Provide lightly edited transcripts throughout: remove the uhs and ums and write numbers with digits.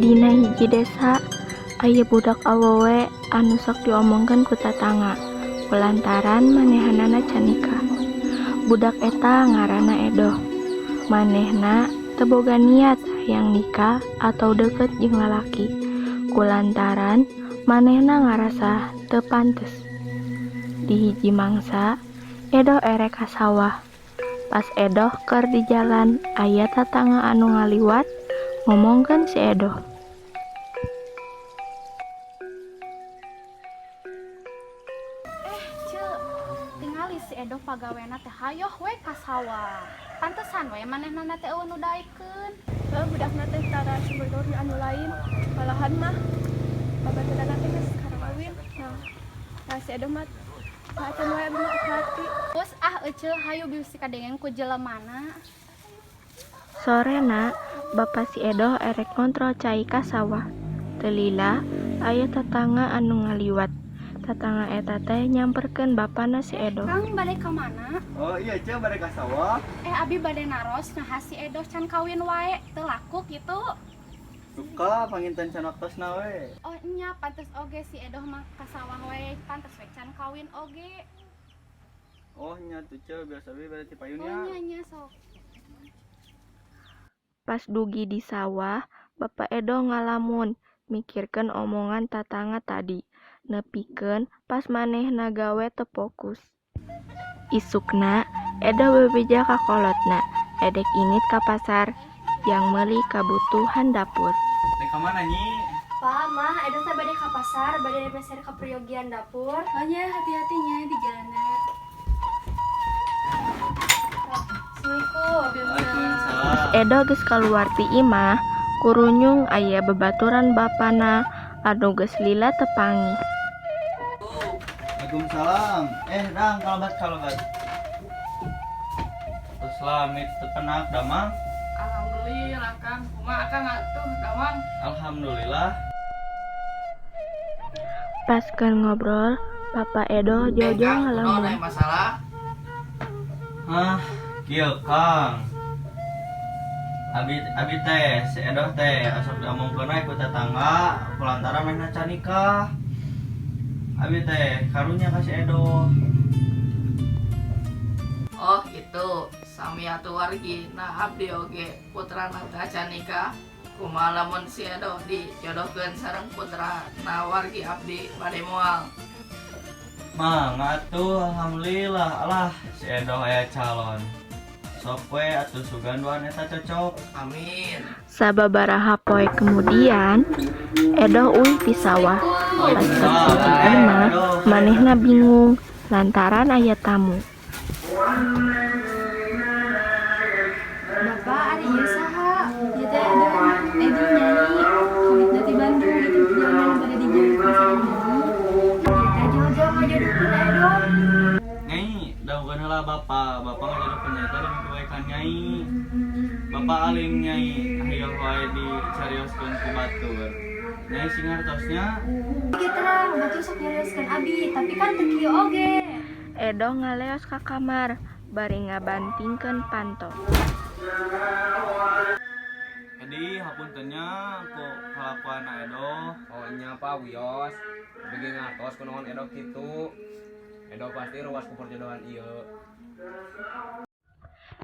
Dina hiji desa aya budak awewe anu sok diomongkeun ku tatangga kulantaran manehanana can nikah. Budak eta ngaranna Edoh. Manehna teu boga niat hayang nikah atau deukeut jeung lalaki kulantaran manehna ngarasa teu pantes. Di hiji mangsa, Edoh erek ka sawah. Pas Edoh keur di jalan aya tatangga anu ngaliwat ngomongkeun si Edoh. Eh, Ceu, tingali si Edoh pagawena teh hayoh we ka sawah. Pantesan we manehna teh euweuh nu daekeun. Heuh, budakna teh tara cemberut anu lain. Malahan mah babaturanna teh geus karawin. Nah, si Edoh mah acan wae, abdi mah hati. Geus ah, Ece, hayu bisi kadengen ku jelemana. Sorena, bapa si Edoh erek ngontrol cai ka sawah. Teu lila aya tatangga anu ngaliwat. Tatangga eta teh nyamperkeun bapana si Edoh. Kang, bade ka mana? Oh iya, Ceu, bade ka sawah. Eh, abi bade naros, naha si Edoh can kawin wae, teu laku kitu? Duka, panginten can waktosna we. Oh nya, pantes oge si Edoh mah ka sawah wae, pantes we can kawin oge. Oh nya tuh, Ceu, biasa abi bade ti payun Oh nya. Nya nya sok. Pas dugi di sawah, Bapa Edoh ngalamun mikirkeun omongan tatangga tadi. Nepikeun pas manehna gawe teu fokus. Isukna, Edoh bebeja ka kolotna edek indit ka pasar jang meuli kabutuhan dapur. Rek ka mana, Nyi? Pa, Mah, Edoh teh bade ka pasar, bade meser kaperyogian dapur. Oh nya, hati-hati nya di jalanan. Assalamualaikum. Waalaikumsalam. Pas Edoh geus kaluar ti imah, kurunyung aya babaturan bapana anu geus lila teu panggih. Waalaikumsalam. Eh, Dang, kalebat kalebat. Terus lamit teu penak damang. Alhamdulillah, Kang. Kumaha Akang atuh damang? Alhamdulillah. Pas keur ngobrol, Papa Edoh Eh, jojo Kang, kunaon ngalamun. aya masalah? Hah, kieu, Kang. Abi abi teh si Edoh teh asup diomongkeun we ku tetangga kulantaran manehna can nikah. Abi teh karunya ka si Edoh. Oh gitu. Sami atuh wargi. Nah, abdi oge putrana teh acan nikah. Kumaha lamun si Edoh dijodohkeun sareng putra na wargi abdi, bade moal? Mangga atuh, alhamdulillah alah si Edoh aya calon. Sok we atuh, sugan duaan eta cocok. Amin. Sababaraha poe kemudian, Edoh uih ti sawah. Pas tepi di imah, manehna bingung lantaran aya tamu. Bapak, ari ieu saha? Ieu teh ada Edi, Nyai. Kawitna ti Bandung, ieu teh jelema nu bade dijodohkeun sareng Nyai. Ieu teh jauh-jauh ngajodohkeun Edoh. Nyai, dangukeun heula bapa. Bapa ngajodohkeun Nyai teh demi kebaikan Nyai. Bapa alim Nyai, hayoh wae dicarioskeun ku batur. Nyai sing ngartos nya. Ge terang, batur sok nyarioskeun abi, tapi kan teu kieu oge. Edoh ngaleos ka kamar bari ngabantingkeun panto. Edi, hapunten nya ku kalakuan Edoh. Oh nya, Pak, wios. Bagi ngartos kunaon Edoh kitu. Edoh pasti ruas ku perjodohan ieu.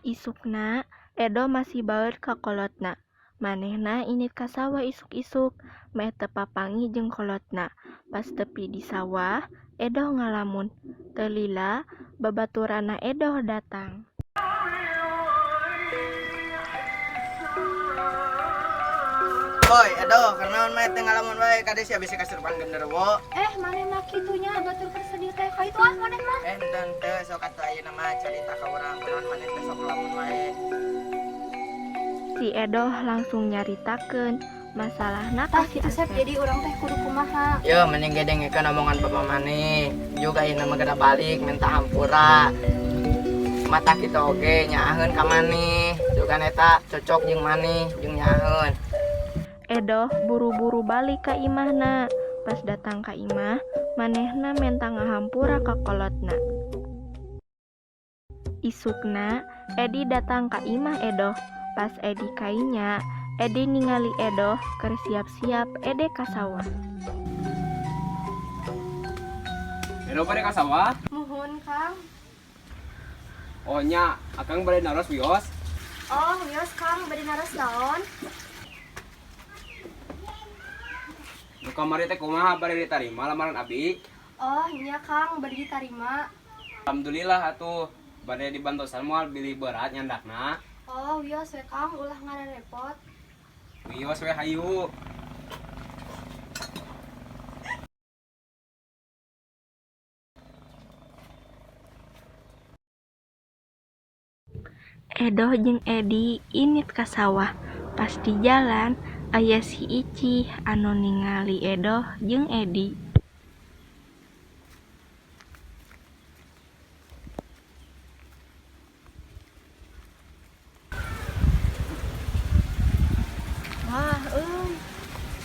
Isukna, Edoh masih baur ka kolotna. Manehna indit ka sawah isuk-isuk, meh teu papanggih jeung kolotna. Pas tepi di sawah, Edoh ngalamun. Teu lila, babaturanna Edoh datang. Boy, Edoh, kunaon maneh teh ngalamun wae? Kade sia bisi kasurupan genderuwo. Eh, maneh mah kitu nya, batur keur sedih teh. Ka itu ah maneh mah. Eh, henteu henteu, sok atuh ayeuna mah carita ka urang, kunaon maneh teh sok ngalamun wae. Si Edoh langsung nyaritakeun masalahna ka Tah si kitu, Sep, Asep. jadi urang teh kudu kumaha? Yo, mending ge dengekeun omongan bapak maneh. Juga ayeuna mah geura balik minta hampura. Mata kita oge nyaaheun ka maneh. Sugan eta cocok jeung maneh jeung nyaaheun. Edoh buru-buru balik ka imahna. Pas datang ka imah, manehna menta ngahampura ka kolotna. Isukna, Edi datang ka imah Edoh. Pas Edi kainya, Edi ningali Edoh keur siap-siap edek ka sawah. Edoh bade ka sawah? Muhun, Kang. Oh nya, akang bade naros wios. Oh, wios Kang, bade naros naon? Nu kamari teh kumaha bade ditarima lamaran abi? Oh, nya Kang, bade ditarima. Alhamdulillah atuh, bade dibantosan moal bilih berat nyandakna. Oh, wios we Kang, ulah ngararepot. Wios we hayu. Edoh jeung Edi indit ka sawah. Pas di jalan aya si Icih anu ningali Edoh jeung Edi. Wah, euy.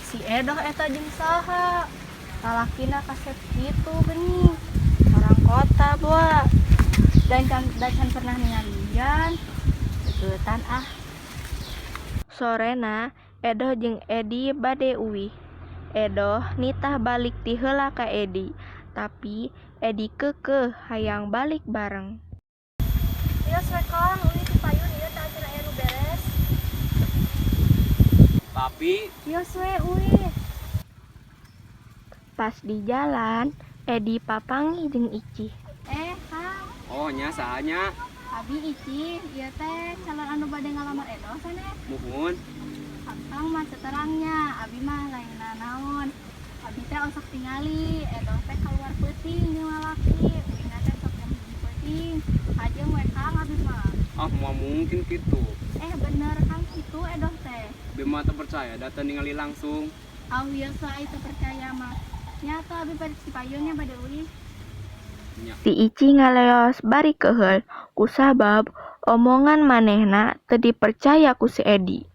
Si Edoh eta jeung saha? Lalakina kasep kitu geuning. Orang kota boa. Dan can pernah ningalian. Deukeutan ah. Sorena Edoh jeung Edi bade uih. Edoh nitah balik ti heula ka Edi, tapi Edi keukeuh hayang balik bareng. Wios we Kang, uih ti payun ieu teh acan aya nu beres. Tapi Wios we uih. Pas di jalan, Edi papanggih jeung Icih. Eh, Kang. Oh nya saha nya? Abi Icih, ieu teh calon anu bade ngalamar Edoh sanes? Muhun. Akang mah terangnya, abi mah lain naon. Abi teh osok tingali, Edoh teh keluar peuting jeung lalaki, uihna teh sok jam 1 peuting. Hajeung we Kang abi mah. Ah moal mungkin kitu. Eh bener Kang kitu Edoh teh. Abi mah teu percaya da teu ningali langsung. Ah wios we teu percaya mah. Nya atuh abi bade si payun nya bade uih. Nya. Si Icih ngaleos bari keuheul kusabab omongan manehna teu dipercaya ku si Edi.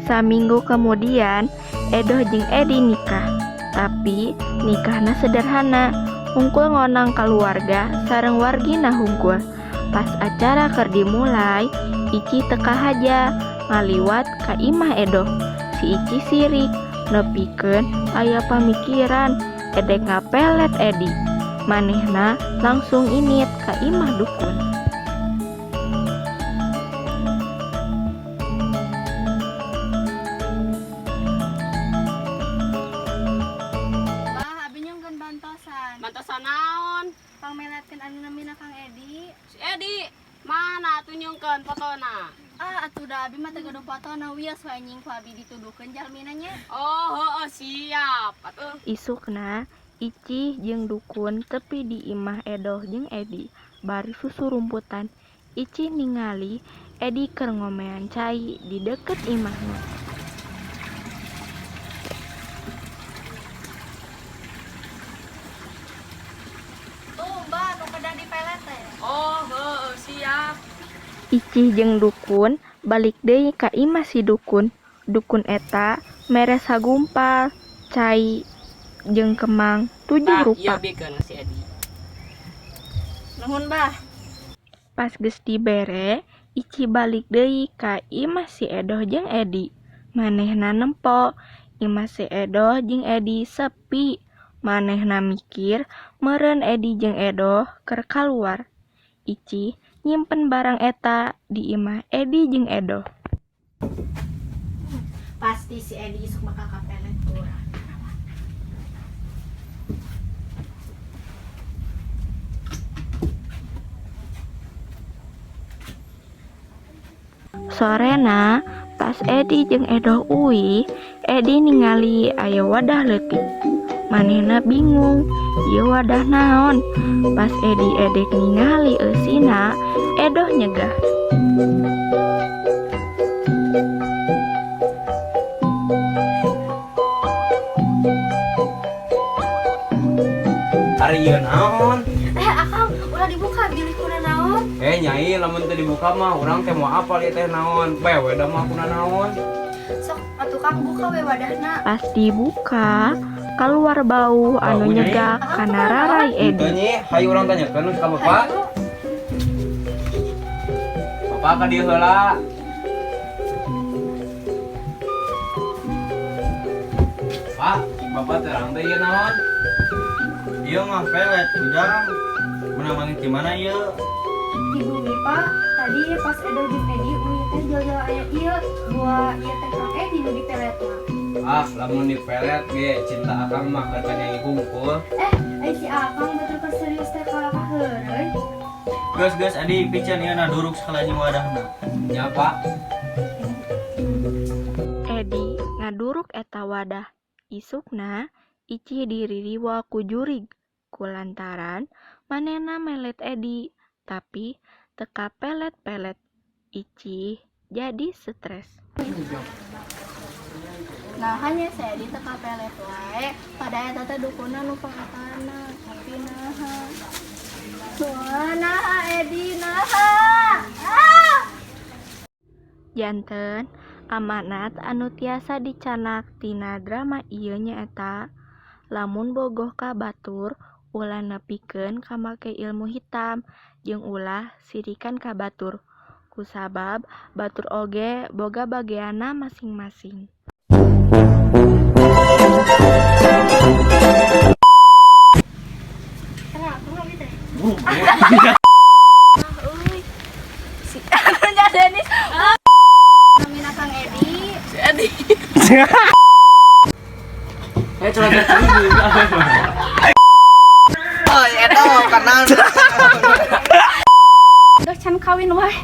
Saminggu kemudian, Edoh jeung Edi nikah. Tapi nikahna sederhana, hungkul ngondang kaluarga sareng wargina hungkul. Pas acara keur dimulai, Icih teu kahaja ngaliwat ka imah Edoh. Si Icih sirik, nepikeun aya pamikiran edek ngapelet Edi. Manehna langsung indit ka imah dukun. Bah, abi nyungkeun bantosan. Bantosan naon? Pangmeletkeun anu namina Kang Edi. Si Edi, mana atuh nyungkeun fotona? Ah, atuh da abi mah teu gaduh fotona wios we anjing ku abi dituduhkeun jalmina nya. Oh, heueuh siap atuh. Isukna, Icih jeung dukun tepi di imah Edoh jeung Edi bari susurumputan. Icih ningali Edi keur ngomean cai di deukeut imahna. Tuh, Mbak, nu kedah dipelet teh. Oh, heueuh siap. Icih jeung dukun balik deui ka imah si dukun. Dukun eta mere sagumpal cai jeung kemang 7 Tah, rupa. ieu bikeun si Edi. Nuhun, Bah. Pas geus dibere, Icih balik deui ka imah si Edoh jeung Edi. Manehna nempo, imah si Edoh jeung Edi sepi. Manehna mikir meureun Edi jeung Edoh keur kaluar. Icih nyimpen barang eta di imah Edi jeung Edoh. Pasti si Edi isuk bakal kapelet ku urang. Sorena, pas Edi jeung Edoh uih, Edi ningali aya wadah leutik. Manehna bingung, ieu wadah naon? Pas Edi edek ningali eusina, Edoh nyegah. Ari ieu naon? Eh, Akang, ulah dibuka bilih kuna naon? Eh nyai, lamun teu dibuka mah urang teh moal apal ieu teh naon. Bae we da mah kuna naon. Sok atuh Kang buka we wadahna. Pas dibuka, keluar bau anu Bau, Nyai. nyegak kana rarai Henteu Edi. nyi, hayu urang tanyakeun ka bapak. Hayu. Bapak ka dieu heula. Pak, Bapak terang teh ieu naon? Ieu mah pelet, Ujang. Menang manggih di mana ieu? Di bumi, Pak. Tadi pas Edo jeung Edi, umi teh jual-jual aya ieu. Gua ieu teh Kang Edi nu dipelet mah. Ah, lamun dipelet ge cinta akang mah keur ka Nyai hungkul. Eh, ai si Akang betul serius teh kalah heureuy. Geus geus Adi piceun ieu na duruk sakali wadahna. Nya, Pak. Edi ngaduruk eta wadah. Isukna Icih diririwa ku jurig kulantaran manehna melet Edi tapi teu kapelet-pelet. Icih jadi stres. Nah, hanya saya di teu kapelet wae, pada eta teh dukunna nu pangatana, tapi naha. Wah, naha Edi, naha. Ah! Janten amanat anu tiasa dicanak tina drama ieu nyaeta lamun bogoh ka batur ulah nepikeun ka make ilmu hitam jeung ulah sirikan ka batur kusabab batur oge boga bageanna masing-masing. Tenang, aku nggak gitu. Euy. Si anu nya Denis. Namina Kang Edi. Si Edi. Eh, coba. Oh, Edo karena Duh, can kawin wae.